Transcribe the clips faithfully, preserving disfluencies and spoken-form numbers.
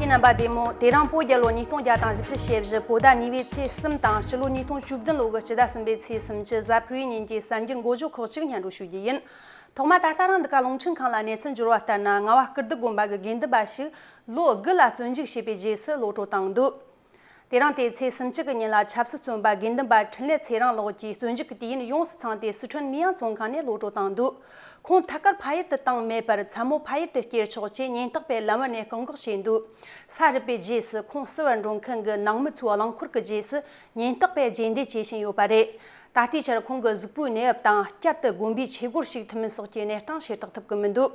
རྣམ་པ་བདེ་མོ། དེ་རིང་བོད་རྒྱལ་ལོ་ཉིས་སྟོང་བརྒྱ་དང་བཞི་བཅུ་ཞེ་བཞི་བོད་ཟླ་གཉིས་པའི་ཚེས་གསུམ་དང་། སྤྱི་ལོ་ཉིས་སྟོང་བཅུ་བདུན་ལོ་གི་སྤྱི་ཟླ་གསུམ་པའི་ཚེས་སུམ་ཅུ་གཟའ་ཕུར་བུའི་ཉིན་གྱི་གསར་འགྱུར་འགོ་བརྗོད་ཁག་ཅིག་སྙན་སྒྲོན་ཞུ་རྒྱུ་ཡིན། ཐོག་མ་ད་ལྟ་རང་འདི་ག་རླུང་འཕྲིན་ཁང་ལ་གནས་ཚུལ་འབྱོར་བ་ལྟར་ན། རྔ་བ་སྐུ་འདུ་དགོན་པ་གི་དགེ་འདུན་པ་ཞིག་ལོ་དགུ་ལ་བཙོན་འཇུག་བྱས་པའི་རྗེས་སུ་གློད་གྲོལ་བཏང་འདུག་དེ་རིང་དེ་ཚེས་སུམ་ཅུ་གི་ཉིན་ལ་ཆབ་སྲིད་བཙོན་པ་དགེ་འདུན་པ་འཕྲིན་ལས་ཚེ་རིང་ལགས་ཀྱིས་བཙོན་འཇུག་གི་དུས་ཡུན་ཡོངས་སུ་ཚང་སྟེ། སི་ཁྲོན་མི་ཡང་བཙོན་ཁང་ནས་གློད་གྲོལ་བཏང་འདུག་ཁོང་ཐད་ཀར་ཕ་ཡུལ་དུ་བཏང་མེད་པར། མཚན་མོ་ཕ་ཡུལ་དུ་སྐྱེལ་ཆོག་ཅེས་ཉེན་རྟོག་པས་ལམ་བར་ནས་བཀག་འགོག་བྱས་འདུག་ས་རུབ་པའི་རྗེས་སུ་ཁོང་བསུ་བར་འགྲོ་མཁན་གྱི་ནང་མི་ཚོའི་རླངས་འཁོར་གྱི་རྗེས་སུ་ཉེན་རྟོག་པས་རྗེས་འདེད་བྱེད་བཞིན་ཡོད་པ་རེད། ད་ལྟའི་ཆར་ཁོང་གི་གཟུགས་པོའི་གནས་བབ་དང་། བསྐྱར་དུ་དགོན་པའི་ཆོས་སྒོར་ཞུགས་ཐུབ་མིན་སོགས་ཀྱི་གནས་སྟངས་ཤེས་རྟོགས་ཐུབ་ཀྱི་མི་འདུག་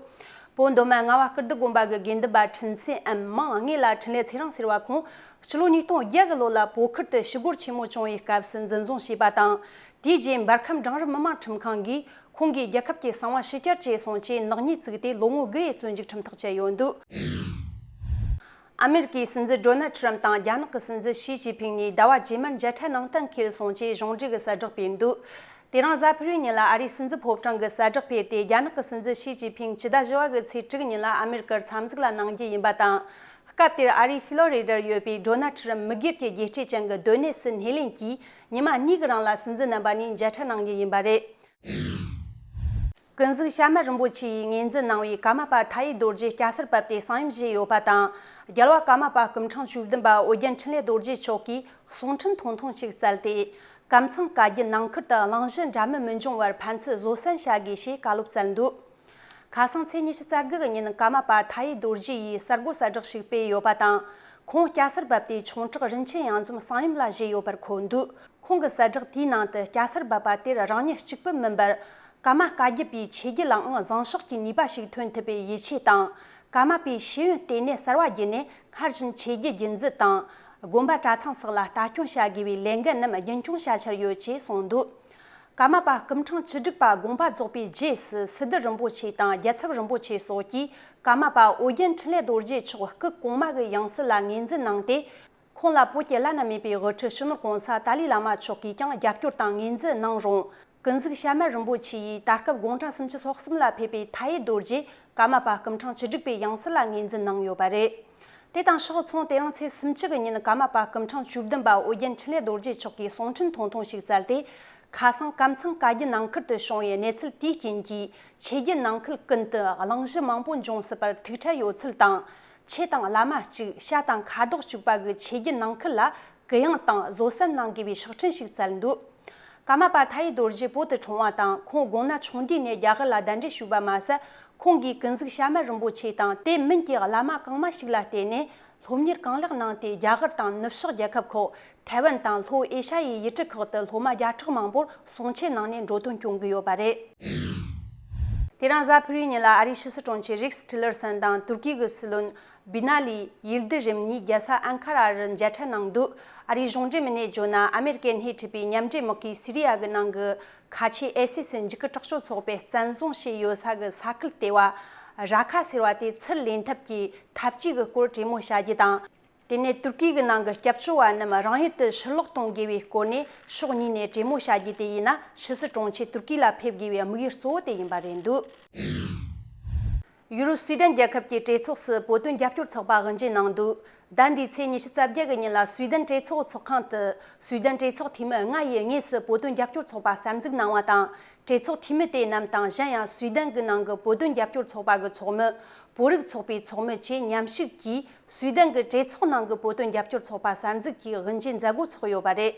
བོད་མདོ་སྨད་རྔ་བ་སྐུ་འདུ་དགོན་པ་གི་དགེ་འདུན་པ་ཁྲིན་ཚེ་ཨེན། མིང་དངོས་ལ་འཕྲིན་ལས་ཚེ་རིང་ཟེར་བ་ཁོང་སྤྱི་ལོ་ཉིས་སྟོང་བརྒྱད་གི་ལོ་ལ་བོད་ཁུལ་དུ་ཞི་རྒོལ་ཆེན་མོ་བྱུང་བའི་སྐབས་སུ་འཛིན་བཟུང་བྱས་པ་དང་། དེའི་རྗེས་འབར་ཁམས་འབྲིང་རིམ་མི་དམངས་ཁྲིམས་ཁང་གིས་ཁོང་གིས་རྒྱལ་ཁབ་ཀྱི་གསང་བ་ཕྱི་གྱར་བྱས་སོང་ཅེས་ནག་ཉེས་བཙུགས་ཏེ། ལོ་ངོ་དགུ་ཡི་བཙོན་འཇུག་ཁྲིམས་ཐག་བཅད་ཡོད་འདུག་ཨ་མེ་རི་ཀའི་སྲིད་འཛིན་ཌོ་ནལ་ཁྲི་རམ་དང་རྒྱ་ནག་གི་སྲིད་འཛིན་ཞི་ཅིན་ཕིང་གཉིས་ཟླ་བ་རྗེས་མར་མཇལ་འཕྲད་གནང་གཏན་འཁེལ་སོང་ཅེས་གཞུང་འབྲེལ་གྱི་གསལ་བསྒྲགས་སྤེལ་འདུག་དེ་རིང་གཟའ་ཕུར་བུའི་ཉིན་ལ་ཨ་རིའི་སྲིད་འཛིན་ཕོ་བྲང་གི་གསལ་བསྒྲགས་སྤེལ་ཏེ། རྒྱ་ནག་གི་སྲིད་འཛིན་ཞི་ཅིན་ཕིང་སྤྱི་ཟླ་བཞི་བ་གི་ཚེས་དྲུག་ཉིན་ལ་ཨ་མེ་རི་ཀར་འཚམས་གཟིགས་ལ་གནང་རྒྱུ་ཡིན་པ་དང་། སྐབས་དེར་ཨ་རིའི་ཕི་ལོ་རི་ཌར་ཡོད་པའི་ཌོ་ནལ་ཁྲི་རམ་མི་སྒེར་གྱི་རྒྱལ་གཅེས་ཅན་གྱི་སྡོད་གནས་སུ་སྣེ་ལེན་གྱིས་ཉི་མ་གཉིས་ཀྱི་རིང་ལ་སྲིད་འཛིན་རྣམ་པ་གཉིས་མཇལ་འཕྲད་གནང་རྒྱུ་ཡིན་པ་རེད། ཀུན་གཟིགས་བྱམས་པ་རིན་པོ་ཆེ་ཡིས་ངོས་འཛིན་གནང་བའི་ཀརྨ་པ་མཐའ་ཡས་རྡོ་རྗེ་སྐྱ་སར་བབས་ཏེ་གསང་ཡུམ་བཞེས་ཡོད་པ་དང་། རྒྱལ་བ་ཀརྨ་པ་སྐུ་ཕྲེང་བཅུ་བདུན་པ་ཨོ་རྒྱན་འཕྲིན་ལས་རྡོ་རྗེ་མཆོག་གིས་གསུང་འཕྲིན་ཐུང་ཐུང་ཞིག་བསྩལ་ཏེ། ཀམ་ཚང་བཀའ་བརྒྱུད་ནང་ཁུལ་དུ་གླེང་གཞི་འདྲ་མིན་མི་འབྱུང་བར་ཕན་ཚུན་བཟོད་བསྲན་བྱ་དགོས་ཞེས་བཀའ་སློབ་བསྩལ་འདུག་ཁ་སང་ཚེས་ཉི་ཤུ་རྩ་དགུ་གི་ཉིན་ཀརྨ་པ་མཐའ་ཡས་རྡོ་རྗེ་ཡིས་གསར་འགོད་གསལ་བསྒྲགས་ཤིག་སྤེལ་ཡོད་པ་དང་། ཁོང་སྐྱ་སར་བབས་ཏེ་ཆུང་བྲག་རིན་ཆེན་གཡང་འཛོམས་གསང་ཡུམ་ལ་བཞེས་ཡོད་པར་འཁོད་འདུག་ཁོང་གི་གསལ་བསྒྲགས་དེའི་ནང་དུ། སྐྱ་སར་བབས་པ་དེར་རང་ཉིད་གཅིག་པུ་མིན་པར། ཀརྨ་བཀའ་བརྒྱུད་པའི་ཆོས་བརྒྱུད་ལའང་བཟང་ཕྱོགས་ཀྱི་ནུས་པ་ཞིག་ཐོན་ཐུབ་པའི་ཡིད་ཆེས་དང་། ཀརྨ་པའི་ཤེས་ཡོན་ལྟེ་གནས་གསར་བ་བརྒྱུད་ནས་སྔར་བཞིན་ཆོས་བརྒྱུད་རྒྱུན་འཛིན་དང་། དགོན་པ་གྲྭ་ཚང་སོགས་ལ་ལྟ་སྐྱོང་བྱ་དགོས་པའི་ལས་འགན་རྣམས་རྒྱུན་འཁྱོངས་བྱ་འཆར་ཡོད་ཅེས་གསུངས་འདུག་ཀརྨ་པ་སྐུ་ཕྲེང་བཅུ་དྲུག་པ་དགོངས་པ་རྫོགས་པའི་རྗེས་སུ་སི་ཏུ་རིན་པོ་ཆེ་དང་རྒྱལ་ཚབ་རིན་པོ་ཆེ་སོགས་ཀྱིས་ཀརྨ་པ་ཨོ་རྒྱན་འཕྲིན་ལས་རྡོ་རྗེ་མཆོག་སྐུ་གོང་མ་གི་ཡང་སྲིད་ལ་ངོས་འཛིན་གནང་སྟེ། ཁོང་ལ་བོད་ཀྱི་བླ་ན་མེད་པའི་དབུ་ཁྲིད་སྤྱི་ནོར་༸གོང་ས་ཏཱ་ལའི་བླ་མ་མཆོག་གིས་ཀྱང་རྒྱབ་སྐྱོར་དང་ངོས་འཛིན་གནང་རུང་། ཀུན་གཟིགས་བྱམས་པ་རིན་པོ་ཆེ་ཡིས་ད་སྐབས་དགུང་གྲངས་སུམ་ཅུ་སོ་གསུམ་ལ་ཕེབས་པའི་མཐའ་ཡས་རྡོ་རྗེ་ཀརྨ་པ་སྐུ་ཕྲེང་བཅུ་དྲུག་པའི་ཡང་སྲིད་ལ་ངོས་འཛིན་གནང་ཡོད་པ་རེད། དེ་དང་ཕྱོགས་མཚུངས། དེ་རིང་ཚེས་སུམ་ཅུ་གི་ཉིན་ཀརྨ་པ་སྐུ་ཕྲེང་བཅུ་བདུན་པ་ཨོ་རྒྱན་འཕྲིན་ལས་རྡོ་རྗེ་མཆོག་གིས་གསུང་འཕྲིན་ཐུང་ཐུང་ཞིག་བསྩལ་ཏེ། ཁ་སང་ཀམ་ཚང་བཀའ་བརྒྱུད་ནང་ཁུལ་དུ་བྱུང་བའི་གནས་ཚུལ་དེའི་རྐྱེན་གྱིས། ཆོས་བརྒྱུད་ནང་ཁུལ་ཀུན་ཏུ་གླེང་གཞི་མང་པོ་འབྱུང་སྲིད་པར་ཐུགས་ཁྲལ་ཡོད་ཚུལ་དང་། ཆོས་དང་བླ་མ་གཅིག། བྱ་དང་ཁ་དོག་གཅིག་པ་གི་ཆོས་བརྒྱུད་ནང་ཁུལ་ལ་གུ་ཡངས་དང་བཟོད་བསྲན་གནང་དགོས་པའི་ཕྱག་འཕྲིན་ཞིག་བསྩལ་འདུག་ཀརྨ་པ་མཐའ་ཡས་རྡོ་རྗེ་བོད་དུ་འཁྲུངས་པ་དང་། ཁོང་དགུང་ན་ཆུང་དུས་ནས་རྒྱ་གར་ལ་གདན་འདྲེན་ཞུས་པ་མ་ཟད། ཁོང་གིས་ཀུན་གཟིགས་བྱམས་པ་རིན་པོ་ཆེ་དང་དེ་མིན་གྱི་བླ་མ་གང་མང་ཞིག་ལ་བརྟེན་ནས་སློབ་གཉེར་གང་ལེགས་གནང་སྟེ། རྒྱ་གར་དང་ནུབ་ཕྱོགས་རྒྱལ་ཁབ་ཁག་ཐའེ་ཝན་དང་ལྷོ་ཨེ་ཤ་ཡའི་ཡུལ་གྲུ་ཁག་ཏུ་སློབ་མ་བརྒྱ་ཕྲག་མང་པོར་གསུང་ཆོས་གནང་ནས་འགྲོ་དོན་སྐྱོང་གི་ཡོད་པ་རེད། དེ་རིང་གཟའ་ཕུར་བུའི་ཉིན་ལ་ཨ་རིའི་ཕྱི་སྲིད་དྲུང་ཆེ་རིགས་ཊི་ལར་སན་དང་ཏུར་ཀི་གི་སྲིད་བློན་བི་ན་ལི་ཡིལ་དི་རིམ་གཉིས་རྒྱལ་ས་ཨན་ཁ་ར་རུ་མཇལ་འཕྲད་གནང་འདུག་ཨ་རིའི་གཞུང་འབྲེལ་མི་སྣས་བརྗོད་ན། ཨ་མེ་རི་ཀས་སྣེ་ཁྲིད་པའི་མཉམ་འབྲེལ་དམག་གིས་སི་རི་ཡ་གི་ནང་གི་ཁ་ཆེ་ཨེ་སི་སི་འཇིགས་སྐུལ་དྲག་སྤྱོད་ཚོགས་པས་བཙན་བཟུང་བྱས་ཡོད་ས་གི་ས་ཁུལ་ལྟེ་བ་ར་ཁ་ཟེར་བ་དེ་ཚུར་ལེན་ཐབས་ཀྱི་འཐབ་ཇུས་ཀྱི་སྐོར་གྲོས་མོལ་བྱ་རྒྱུ་དང་། དེ་ནས་ཏུར་ཀི་གི་ནང་གི་སྐྱབས་བཅོལ་བ་རྣམས་རང་ཡུལ་དུ་ཕྱིར་ལོག་གཏོང་དགོས་པའི་སྐོར་ནས་ཕྱོགས་གཉིས་ནས་གྲོས་མོལ་བྱ་རྒྱུ་དེ་ཡིན་ན། ཕྱི་སྲིད་དྲུང་ཆེ་ཏུར་ཀི་ལ་ཕེབས་དགོས་པའི་དམིགས་ཡུལ་གཙོ་བོ་དེ་ཡིན་པ་རེད་འདུག་ཡུ་རོབ་སུའེ་ཏེན་རྒྱལ་ཁབ་ཀྱི་གྲོས་ཚོགས་སུ་བོད་དོན་རྒྱབ་སྐྱོར་ཚོགས་པ་དབུ་འབྱེད་གནང་འདུག་ཟླ་འདིའི་ཚེས་ཉི་ཤུ་རྩ་བརྒྱད་གི་ཉིན་ལ་སུའེ་ཏེན་གྲོས་ཚོགས་ཚོགས་ཁང་དུ་སུའེ་ཏེན་གྲོས་ཚོགས་འཐུས་མི་ལྔ་ཡིས་དངོས་སུ་བོད་དོན་རྒྱབ་སྐྱོར་ཚོགས་པ་གསར་འཛུགས་གནང་བ་དང་། གྲོས་ཚོགས་འཐུས་མི་དེ་རྣམས་དང་། གཞན་ཡང་སུའེ་ཏེན་གྱི་ནང་གི་བོད་དོན་རྒྱབ་སྐྱོར་ཚོགས་པ་གི་ཚོགས་མི། བོད་རིགས་ཚོགས་པའི་ཚོགས་མི་བཅས་མཉམ་ཞུགས་ཀྱིས་སུའེ་ཏེན་གྱི་གྲོས་ཚོགས་ནང་གི་བོད་དོན་རྒྱབ་སྐྱོར་ཚོགས་པ་གསར་འཛུགས་ཀྱི་དབུ་འབྱེད་མཛད་སྒོ་ཚོགས་ཡོད་པ་རེད།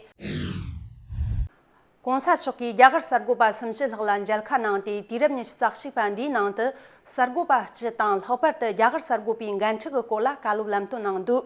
ྋགོང་ས་མཆོག་གིས་རྒྱ་གར་གསར་འགོད་པ་སུམ་ཅུ་ལྷག་ལ་མཇལ་ཁ་གནང་སྟེ། དུས་རབས་ཉི་ཤུ་རྩ་གཅིག་པ་འདིའི་ནང་དུ་གསར་འགོད་པ་སྤྱི་དང་། ལྷག་པར་དུ་རྒྱ་གར་གསར་འགོད་པའི་འགན་འཁྲི་གི་སྐོར་ལ་བཀའ་སློབ་ལམ་སྟོན་གནང་འདུག་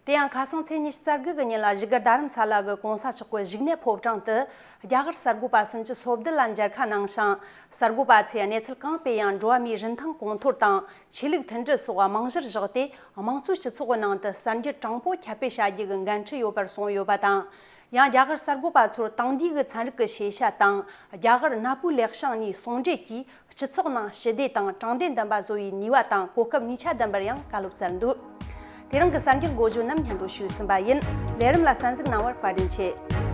དེ་ཡང་ཁ་སང་ཚེས་ཉི་ཤུ་རྩ་དགུ་གི་ཉིན་ལ་བཞུགས་སྒར་རྡ་རམ་ས་ལ་གི་༧གོང་ས་མཆོག་གི་བཞུགས་གནས་ཕོ་བྲང་དུ་རྒྱ་གར་གསར་འགོད་པ་སུམ་ཅུ་སོ་བདུན་ལ་མཇལ་ཁ་གནང་ཞིང་། གསར་འགོད་པ་ཚོས་གནས་ཚུལ་གང་སྤེལ་ཡང་འགྲོ་བ་མིའི་རིན་ཐང་གོང་མཐོར་དང་། ཆོས་ལུགས་མཐུན་སྒྲིལ་སོགས་རྨང་གཞིར་བཞག་སྟེ། དམངས་གཙོའི་སྤྱི་ཚོགས་ཀྱི་ནང་དུ་གསར་འགྱུར་དྲང་པོ་ཁྱབ་སྤེལ་བྱ་རྒྱུ་གི་འགན་འཁྲི་ཡོད་པར་གསུངས་ཡོད་པ་དང་། ཡང་རྒྱ་གར་གསར་འགོད་པ་ཚོར་དེང་དུས་ཀྱི་ཚན་རིག་གི་ཤེས་བྱ་དང་། རྒྱ་གར་གནའ་བོའི་ལེགས་བྱང་གཉིས་ཟུང་འབྲེལ་གྱིས་སྤྱི་ཚོགས་ནང་ཞི་བདེ་དང་དྲང་བདེན་ལྡན་པ་བཟོ་བའི་ནུས་པ་དང་གོ་སྐབས་གཉིས་ཆ་ལྡན་པར་ཡང་བཀའ་སློབ་སྩལ་འདུག་དེ་རིང་གི་གསར་འགྱུར་འགོ་བརྗོད་རྣམས་སྙན་སྒྲོན་ཞུས་ཟིན་པ་ཡིན། ལས་རིམ་ལ་གསན་གཟིགས་གནང་བར་བཀའ་དྲིན་ཆེ།